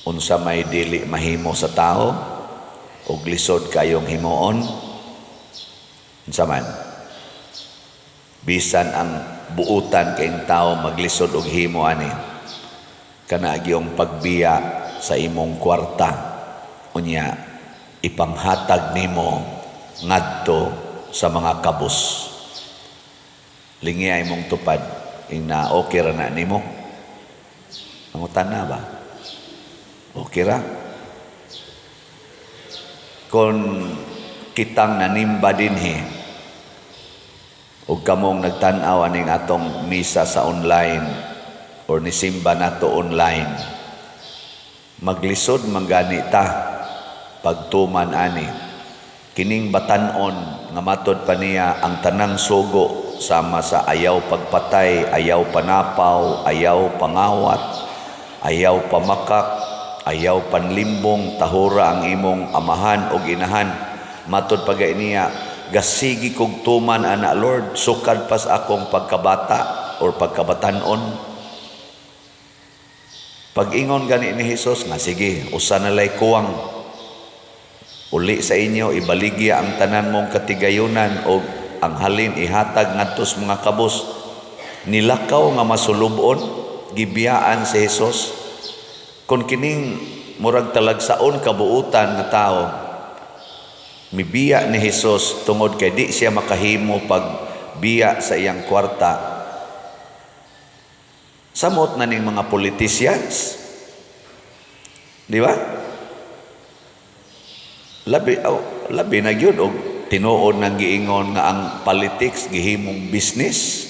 Unsa may dili mahimo sa tao ug lisod kayong himuon? Unsa man? Bisan ang buutan kayong tao, maglisod og himo ani. Kana gyung pagbiya sa imong kwarta, unya ipanghatag nimo ngadto sa mga kabus. Lingi ay imong tupad ing na okay ra na nimo. Pangutan na ba? Okay ra? Kung kitang nanimba dinhi ug kamong nagtan-aw aning atong misa sa online or nisimba nato online, maglisod man gani ta pagtuman ani kining batan-on nga matod pa niya ang tanang sugo, sama sa ayaw pagpatay, ayaw panapaw, ayaw pangawat, ayaw pamakak, ayaw panlimbong, tahura ang imong amahan o inahan. Matod pa niya, "Gasigi kog tuman ana, Lord, sukad pas akong pagkabata or pagkabatanon." Pag-ingon gani ni Jesus nga, "Sige, usa na lay kuwang. Uli sa inyo, ibaligya ang tanan mong katigayunan o ang halin ihatag ngadto sa mga kabus." Nilakaw nga masulubon, gibiyaan si Jesus. Kung kining murag talagsaon kabuutan nga tao, mibiya ni Jesus tungod kay di siya makahimo pag biya sa iyang kwarta. Samot na ning mga politicians. Di ba? Labi, oh, labi na gyud og tinuod nang giingon nga ang politics gihimong business.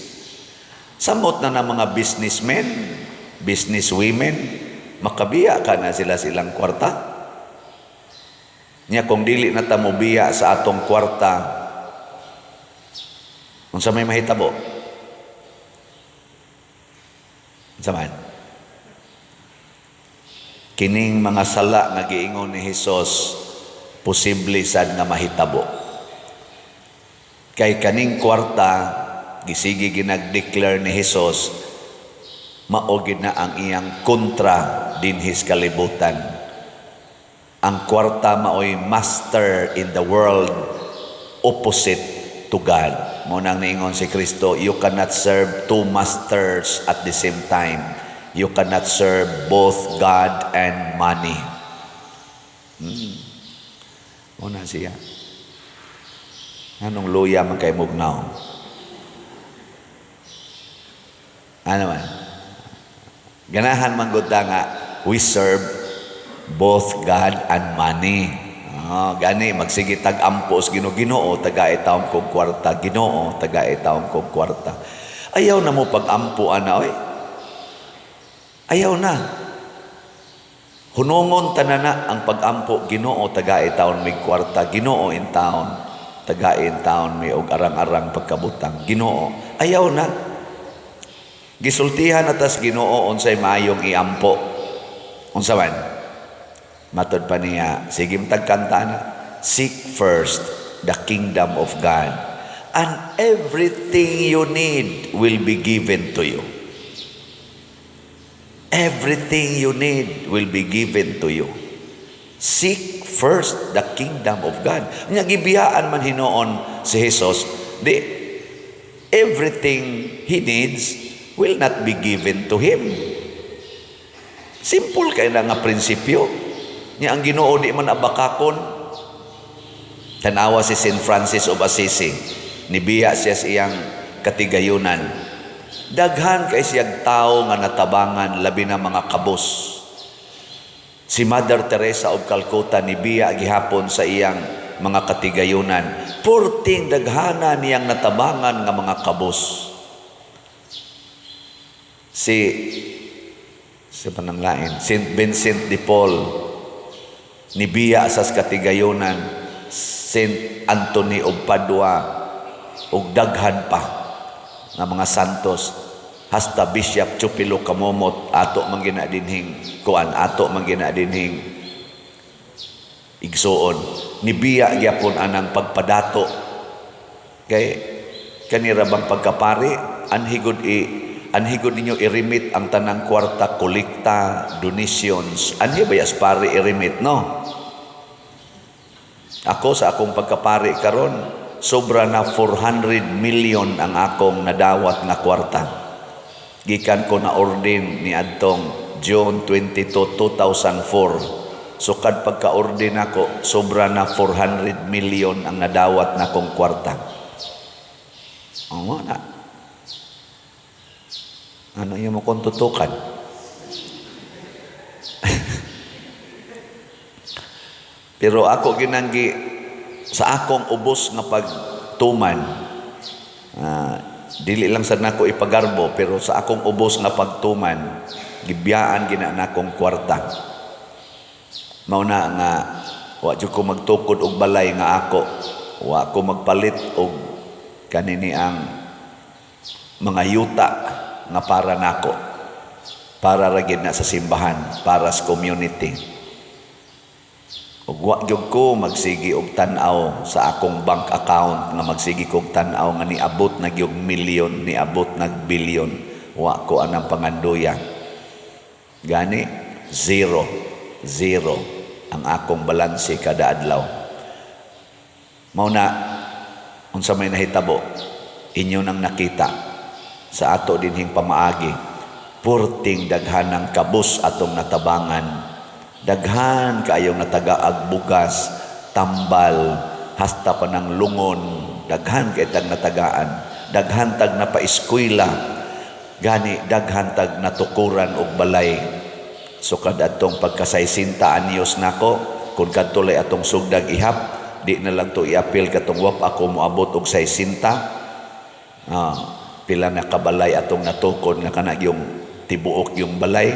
Samot na ng mga businessmen, businesswomen, makabiya ka na sila silang kwarta. Nya kung dili na ta mobiya sa atong kwarta, unsa may mahitabo? Unsa man? Kining mga sala nga giingon ni Hesus, posible sad nga mahitabo. Kay kaning kwarta, gisigi ginag-declare ni Hesus, mao gid na ang iyang kontra dinhis kalibutan. Ang kwarta maoy master in the world, opposite to God. Mao nang niingon si Kristo, "You cannot serve two masters at the same time. You cannot serve both God and money." Mao na siya. Anong luya man kay mugnaw? Ano man? Ganahan man gud ta nga we serve both God and money. Oh, gani magsige tag ampos, "Ginoo, Ginoo, tagai taon kog kwarta. Ginoo, tagai taon kog kwarta." Ayaw na mo pag-ampo ana oy. Ayaw na. Hunongon tanana ang pag-ampo, "Ginoo, tagai taon mig kwarta. Ginoo in taon, tagai in taon mi og arang-arang pagkabutang. Ginoo." Ayaw na. Gisultihan na tas Ginoo unsay maayong iampo. Unsa man? Matod pa niya, sige tagkanta na, "Seek first the kingdom of God and everything you need will be given to you." Everything you need will be given to you. Seek first the kingdom of God. Nya gibiyaan man hinuon si Jesus, di everything he needs will not be given to him. Simple kay na nga prinsipyo. Nya ang Ginoo di man abakakon. Tanawa si St. Francis of Assisi. Nibiya siya sa iyang katigayunan. Daghan kay siyag tao nga natabangan, labi na mga kabos. Si Mother Teresa of Calcutta, nibiya gihapon sa iyang mga katigayunan. Purting daghana niyang natabangan nga mga kabos. Si sa panang lain, Saint Vincent de Paul, nibiya sa katigayunan. Saint Anthony of Padua ug daghan pa nga mga santos, hasta Bishop Chupilo Camomot, ato man gina dinhing kuan, ato man gina dinhing igsuon, nibiya gyapon anang pagpadato kay kanira bang pagkapari anhi gud i Anhi gud ninyo i-remit ang tanang kwarta, kolekta, donations. Anhi ba sa pari i-remit, no? Ako, sa akong pagkapari karon, sobra na 400 million ang akong nadawat nga kwarta. Gikan ko na ordain ni adtong June 22, 2004. Sukad pagka-ordain ako, sobra na 400 million ang nadawat na kong kwarta. Oo na. Ano yung mo kong tutukan? Pero ako ginanggi sa akong ubos nga pagtuman, dili lang sad nako ipagarbo, pero sa akong ubos nga pagtuman, gibiyaan gina nakong kwarta. Mao na nga wa jud ko magtukod og balay nga ako, wa ko magpalit og kanini ang mga yuta nga para nako, para ra gid na sa simbahan, para sa community. Ug wa gyud ko magsigi og tan-aw sa akong bank account nga magsigi kog tan-aw nga niabot na gyud milyon, niabot nag bilyon. Wa ko anang pangandoya. Gani zero, zero ang akong balanse kada adlaw. Mao na unsa may nahitabo, inyo nang nakita sa ato dinhing pamaagi, purting daghan ng kabus atong natabangan. Daghan kaayong natagaag bugas, tambal, hasta pa ng lungon, daghan kay tag natagaan, daghan tag napaeskwela, gani daghan tag natukuran og balay. Sukad atong pagkasaysinta anyos nako, kung kadtulay atong sugdag ihap, di na lang to iapil katong wap ako moabot og 60. Pila na kabalay atong natukod nga kana yung tibuok yung balay,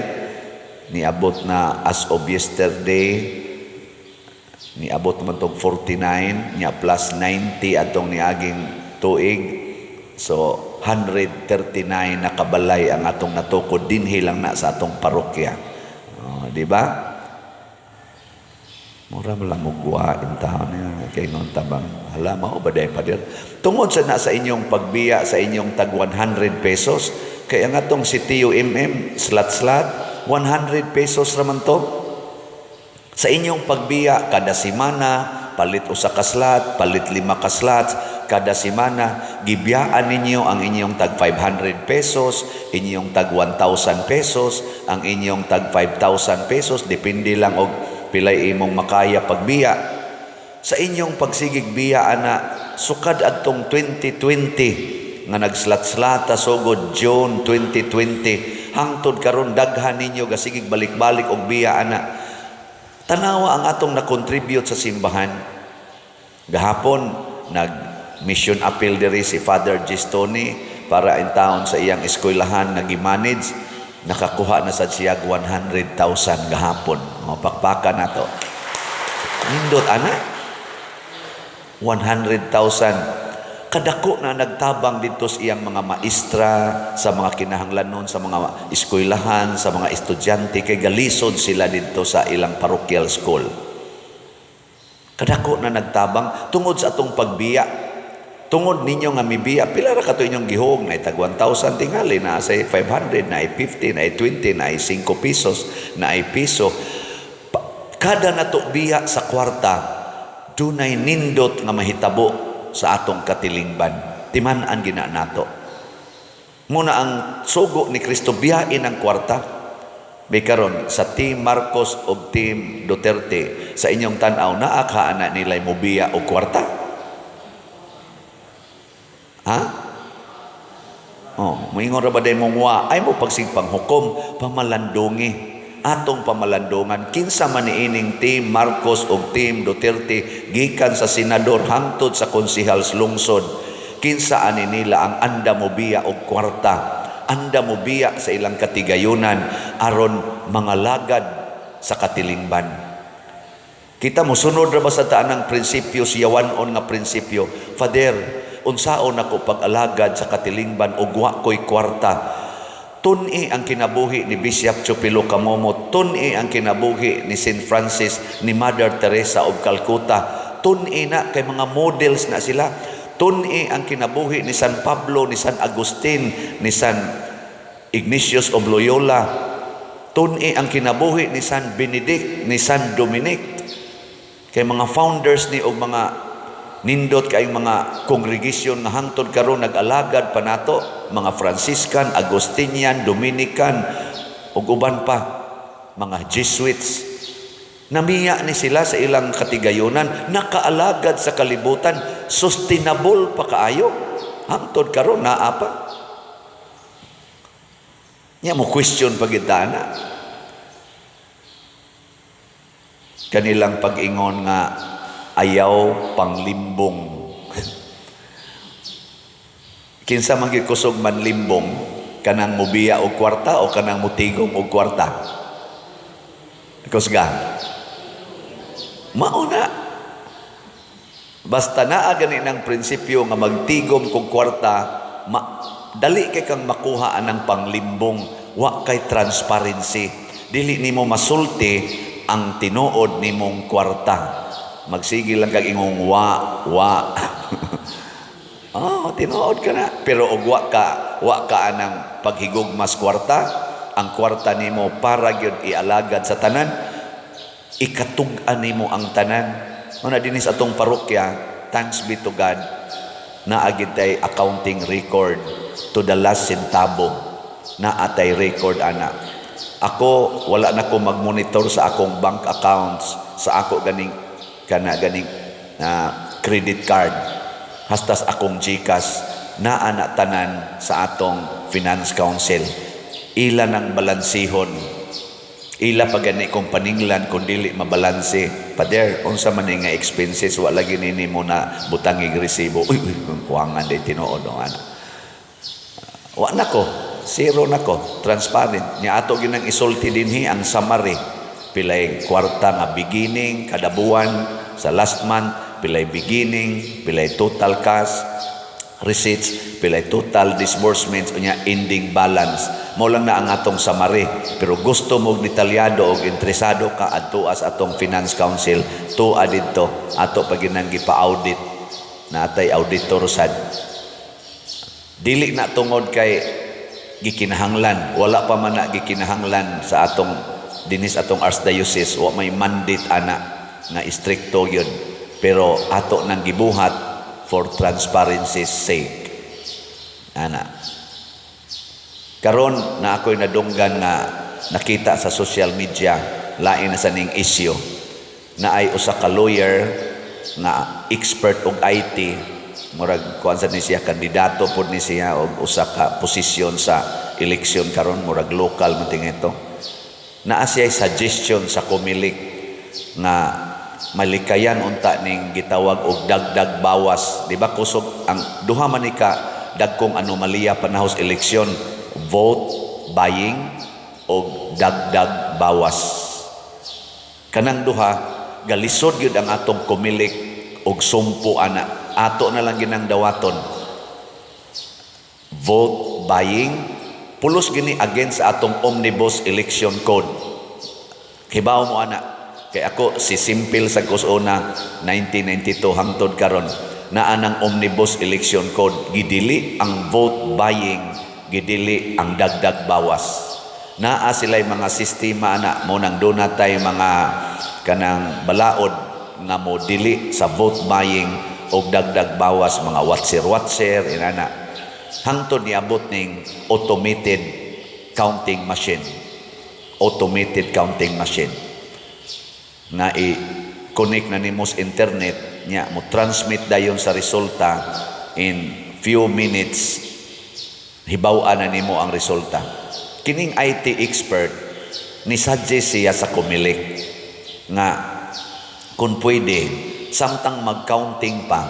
niabot na as of yesterday, niabot man tong 49 nya plus 90 atong niaging tuig, so 139 na kabalay ang atong natukod dinhi lang na sa atong parokya. Oh, di ba? Mura man lang mugwa in taon niya kay ngon tabang hala mao ba day, pader, tungod sa na sa inyong pagbiya sa inyong tag 100 pesos, kay ang atong si TUMM slot slot 100 pesos raman to. Sa inyong pagbiya kada semana, palit usa ka slot, palit lima ka slots kada semana, gibiyaan ninyo ang inyong tag 500 pesos, inyong tag 1,000 pesos, ang inyong tag 5,000 pesos, depende lang og pilay imong makaya pagbiya. Sa inyong pagsigig biya ana, sukad adtong 2020 nga nagslot-slata sugod June 2020 hangtod karon, daghan ninyo gasigig balik-balik og biya ana. Tanawa ang atong na-contribute sa simbahan. Gahapon nag mission appeal diri si Father Gistoni para in taon sa iyang eskwelahan nga gi-manage, nakakuha na sad siya 100,000 gahapon. O, pakpakan nato. Nindot ana. 100,000. Kadako na nagtabang dito sa iyang mga maestra, sa mga kinahanglanon, sa mga eskwelahan, sa mga estudyante, kay galisod sila dito sa ilang parochial school. Kadako na nagtabang tungod sa atong pagbiya. Tungod ninyo nga mibiya, pila ra kato inyong gihog, na tag 1,000 tingali, na say 500, na 50, na 20, na 5 pesos, na piso. Kada nato biya sa kwarta, dunay nindot nga mahitabo sa atong katilingban. Timan-an gina nato. Muna ang sugo ni Kristo, biyain ang kwarta. May karon sa Team Marcos o Team Duterte, sa inyong tan-aw, naa ka ana nila'y mobiya og kwarta? Ha? Oh, moingon ra ba day mong wa ay mo pagsigpang hukom, pamalandungi. Atong pamalandungan kinsa man niining Team Marcos og Team Duterte, gikan sa senador hangtod sa konsehal sa lungsod. Kinsa ani nila ang anda mo biya og kwarta, anda mo biya sa ilang katigayunan aron mga lagad sa katilingban. Kita mo sunod ra ba sa taan ang prinsipyo, siya on nga prinsipyo? Father, unsaon ako pag-alagad sa katilingban og wa ko'y kwarta? Tun-i ang kinabuhi ni Bishop Chupilo Camomo, tun-i ang kinabuhi ni St. Francis, ni Mother Teresa of Calcutta. Tun-i na kay mga models na sila. Tun-i ang kinabuhi ni San Pablo, ni San Agustin, ni San Ignatius of Loyola. Tun-i ang kinabuhi ni San Benedict, ni San Dominic. Kay mga founders ni og mga nindot kayong mga congregation nga hangtod karon nag-alagad pa nato, mga Franciscan, Agustinian, Dominican ug uban pa, mga Jesuits. Namiya ni sila sa ilang katigayunan, nakaalagad sa kalibutan, sustainable pa kaayo. Hangtod karon naa pa. Nya mo question pa gid na. Kanilang pag-ingon nga ayaw panglimbong. Kinsa man gyud kusog manlimbong, kanang mubiya og kwarta o kanang mutigom og kwarta? Kusga. Mauna. Basta naa gani ng prinsipyo nga magtigom kog kwarta, dali kay kang makuha anang panglimbong, wa kay transparency. Dili nimo masulti ang tinuod nimong kwarta. Magsige lang kag ingong wa, wa. Oh, tinuod ka na. Pero og wa ka anang paghigugmas kwarta, ang kwarta nimo para gyud ialagad sa tanan, ikatug-an nimo ang tanan. Una dinhi sa atong parokya, thanks be to God, naa gid tay accounting record to the last centavo. Naa tay record ana. Ako wala na ko magmonitor sa akong bank accounts, sa ako ganing kana ganing na credit card, hasta sa akong GCash, naa na tanan sa atong Finance Council. Ila nang balansihon. Ila pa gani kung paninglan kung dili mabalanse. "Pader, unsa man ni nga expenses, wa lagi nini mo na butangig resibo." "Uy, uy, kuwangan day tinuod o ana." Wa na ko, zero na ko, transparent. Nya ato ginang isulti dinhi ang summary. Pilay kwarta nga beginning kada buwan sa last month, pilay beginning, pilay total cash receipts, pilay total disbursements, unya ending balance. Mo lang na ang atong summary. Pero gusto mo og detalyado og interesado ka, adto sa atong Finance Council, tuwa didto, ato pa ginang gipa-audit. Natay auditor sad. Dili na tungod kay gikinahanglan, wala pa man na gikinahanglan sa atong dinis atong archdiocese, wa may mandate ana nga istrikto yun. Pero ato nang gibuhat for transparency's sake. Ana. Karon na ako'y nadunggan nga nakita sa social media, lain na sa ning issue, na ay usa ka lawyer nga expert og IT, murag kuan sa ni siya, kandidato pod ni siya og usa ka posisyon sa eleksyon karon, murag local man ito. Naa siya suggestion sa Comelec nga malikayan unta ning gitawag og dagdag bawas. Di ba kusog ang duha man ni ka dagkong anomalya panahos eleksyon, vote buying og dagdag bawas? Kanang duha galisod gyud ang atong Comelec og sumpo ana. Ato na lang ginang dawaton. Vote buying pulos gini against sa atong Omnibus Election Code. Kibaw mo ana. Kay ako si simple sa kusona 1992 hangtod karon, naa ng Omnibus Election Code, gidili ang vote buying, gidili ang dagdag bawas. Naa sila'y mga sistema ana mo nang duna tay mga kanang balaod nga mo dili sa vote buying og dagdag bawas, mga watcher watcher inana, hangtod niabot ning automated counting machine, automated counting machine nga i-connect na nimo sa internet nya mo transmit dayon sa resulta. In few minutes hibaw-an na nimo ang resulta. Kining IT expert, ni suggest siya sa Comelec nga kung pwede, samtang mag-counting pa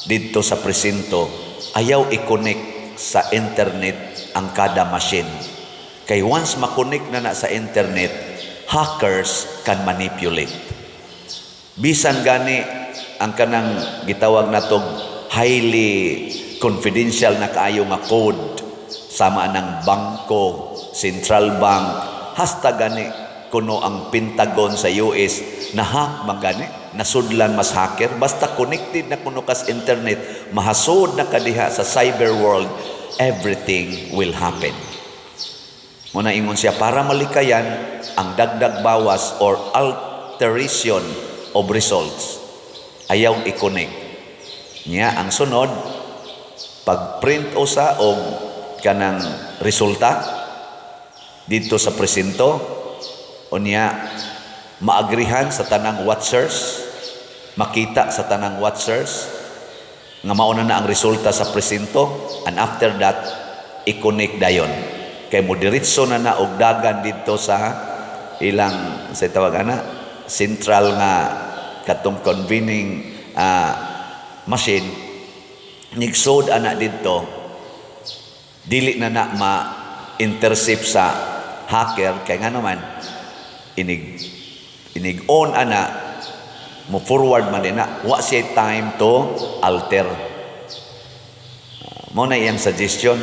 didto sa presinto, ayaw i-connect sa internet ang kada machine, kay once ma-connect na na sa internet, hackers can manipulate. Bisan gani ang kanang gitawag natog highly confidential na kaayo nga code sama ng bangko, central bank, hasta gani kuno ang Pentagon sa US na hack man gani, nasudlan mas hacker. Basta connected na kuno kas internet, mahasod na kadiha sa cyber world, everything will happen. Mao na ingon siya, para malikayan ang dagdag bawas or alteration of results, ayaw i-connect. Nya ang sunod, pag-print usa og kanang resulta dito sa presinto, unya maagrihan sa tanang watchers, makita sa tanang watchers nga mauna na ang resulta sa presinto, and after that i-connect dayon kay mo diretso na na og dagan didto sa ilang sa tawag ana central nga katong convening machine. Nigsod ana didto, dili na na ma-intercept sa hacker kay nga naman inig inig on ana, mo forward man din na, wa siya time to alter. Mao na iyang suggestion.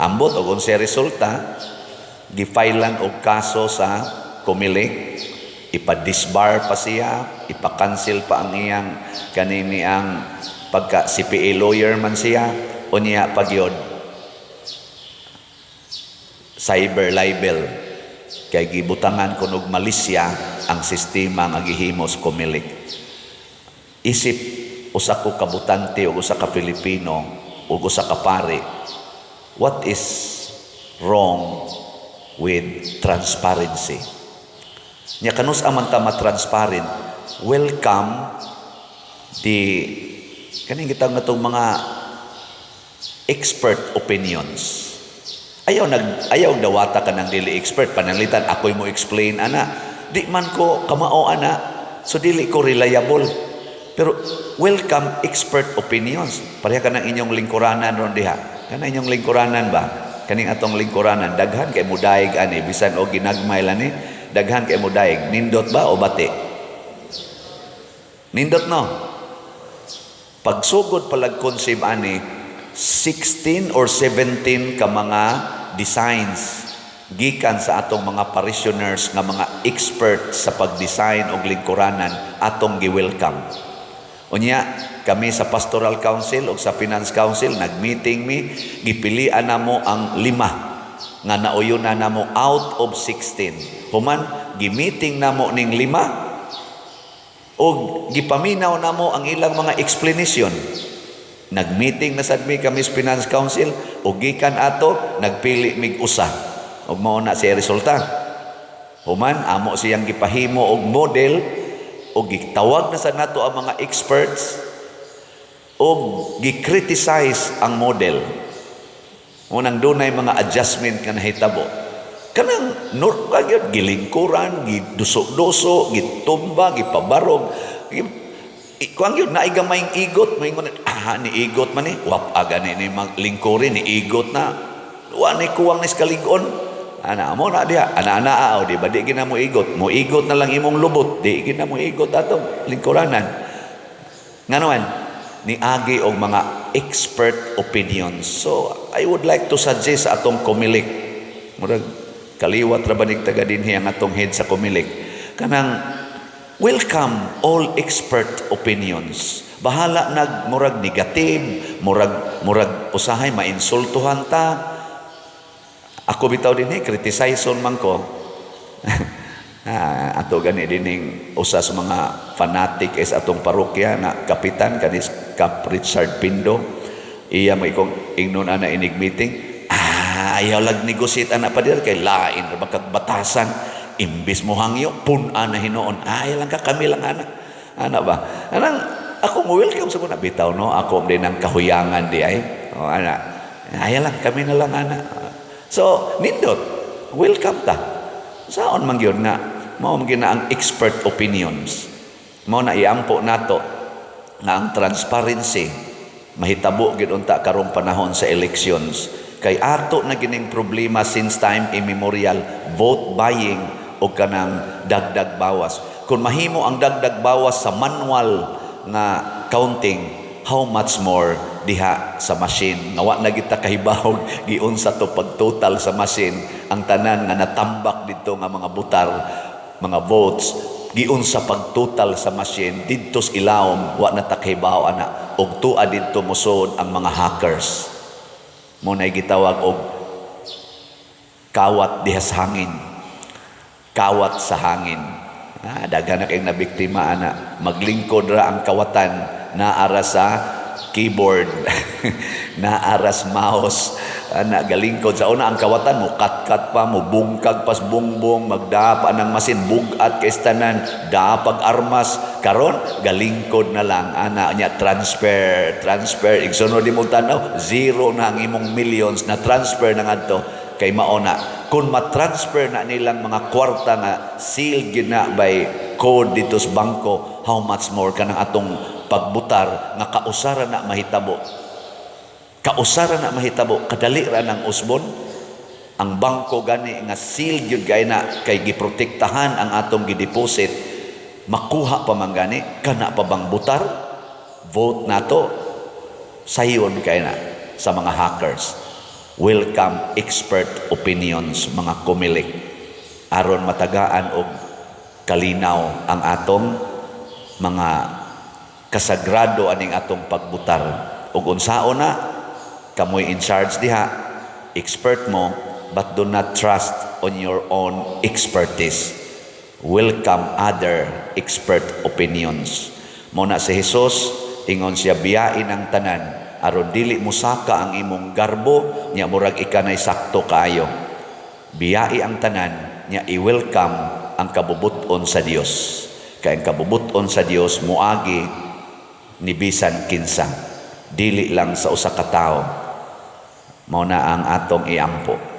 Ambot og unsay resulta, gifilean og kaso sa Comelec, ipa-disbar pa siya, ipa-cancel pa ang iyang kanini ang pagka CPA lawyer man siya. Unya pagyod cyber libel kay gibutangan kuno og malisya ang sistema nga gihimo sa Comelec. Isip usa ko ka botante ug usa ka Filipino ug usa ka pari, what is wrong with transparency? Nya kanus-a man ta ma-transparent? Welcome the kaning gitawag nga tong mga expert opinions. Ayaw nag ayaw dawata ka ng dili expert, pananglitan ako'y mo explain ana. Di man ko kamao ana, so dili ko reliable. Pero welcome expert opinions. Pareha ka ng inyong lingkuranan ron diha. Kana inyong lingkuranan ba? Kaning atong lingkuranan, daghan kay mudaig ani, bisan og ginagmay lang ni, daghan kay mudaig. Nindot ba o bati? Nindot, no? Pagsugod palag conceive ani, 16 or 17 ka mga designs gikan sa atong mga parishioners nga mga expert sa pag-design og lingkuranan, atong gi-welcome. Unya, kami sa Pastoral Council o sa Finance Council, nag-meeting mi, gipilian namo ang lima nga nauyon na namo out of 16. Human, gi-meeting namo ning lima og gipaminaw namo ang ilang mga explanation. Nag-meeting na sad mi kami sa Finance Council ug gikan ato nagpili mig usa. Ug mao na siya resulta. Human, amo siyang gipahimo og model ug gitawag na sad nato ang mga experts ug gi-criticize ang model. Unang dunay mga adjustment nga nahitabo. Kanang nur kagyud gilingkuran, giduso-duso, gitumba, gipabarog. Kuang yun, naay gamayng igot, moingon, ah, ni igot man ni, wap aga ni maglingkuri, ni igot na, wa ni kuwang ni kalig-on. Ana mo na diha, ana-ana ah, o di ba di gina mo igot, mo igot na lang imong lubot, di gina mo igot atong lingkuranan. Ngano man, niagi og mga expert opinions. So, I would like to suggest sa atong Comelec, murag kaliwat ra banig taga dinhi ang atong head sa Comelec, kanang welcome all expert opinions. Bahala nag murag negative, murag usahay mainsultuhan ta. Ako bitaw dinhi criticize man ko. Ah, ato gani dining usa sa mga fanatic is atong parokya na kapitan kanis Kap Richard Pindo, iya mo ikong ingnon ana inig meeting, ah, ayaw lag negotiate ana pa dir kay lain ra kag batasan, imbis mo hangyo pun-an na hinuon, ay lang ka, kami lang ana ana ba. Anang ako mo welcome sa kuna bitaw, no? Ako din ang kahuyangan di ay, oh, ana, ayaw lang, kami na lang ana. So nindot, welcome ta. Saon man gyud nga mao man gyud na ang expert opinions. Mao na iampo nato nga ang transparency mahitabo gyud unta karong panahon sa elections kay ato na gining problema since time immemorial, vote buying o kanang dagdag bawas. Kung mahimo ang dagdag bawas sa manual nga counting, how much more diha sa machine nga wa na kita kahibawog giunsa to pag total sa machine ang tanan nga natambak didto nga mga butar, mga votes, giunsa pag total sa machine didto sa ilawom, wa na ta kahibaw ana. Og tua didto mosod ang mga hackers mo na gitawag og Kawat diha sa hangin. Kawat sa hangin. Ah, daghan na kayong nabiktima ana. Maglingkod ra ang kawatan, naa ra sa keyboard, naa ra sa mouse, ana, galingkod. Sa una, ang kawatan mo kat-kat pa, mo bungkag pas bungbong, magdapa ng masin, bugat kay tanan, dapag armas. Karon galingkod na lang ana nya, transfer, transfer. Igsunod di mo tanaw, zero na ang imong millions na transfer na ngadto. Kay mao na kung ma-transfer na nilang mga kwarta nga sealed gyud na by code dito sa bangko, how much more kanang atong pagbutar nga kausara na mahitabo, kausara na mahitabo, kadali ra nang usbon. Ang bangko gani nga sealed gyud kay na, kay giprotektahan ang atong gideposit, makuha pa man gani, kana pa bang butar, vote nato, sayon kay na sa mga hackers. Welcome expert opinions, mga Comelec, aron matagaan og kalinaw ang atong mga kasagrado aning atong pagbutar. Ug unsaon na kamoy in charge diha, expert mo, but do not trust on your own expertise. Welcome other expert opinions. Mo na si Jesus, ingon siya, biyain ang tanan aron dili musaka ang imong garbo nya murag ikanay sakto kaayo. Biyai ang tanan nya i-welcome ang kabubut-on sa Dios, kay ang kabubut-on sa Dios muagi ni bisan kinsa, dili lang sa usa ka tawo. Mao na ang atong iampo.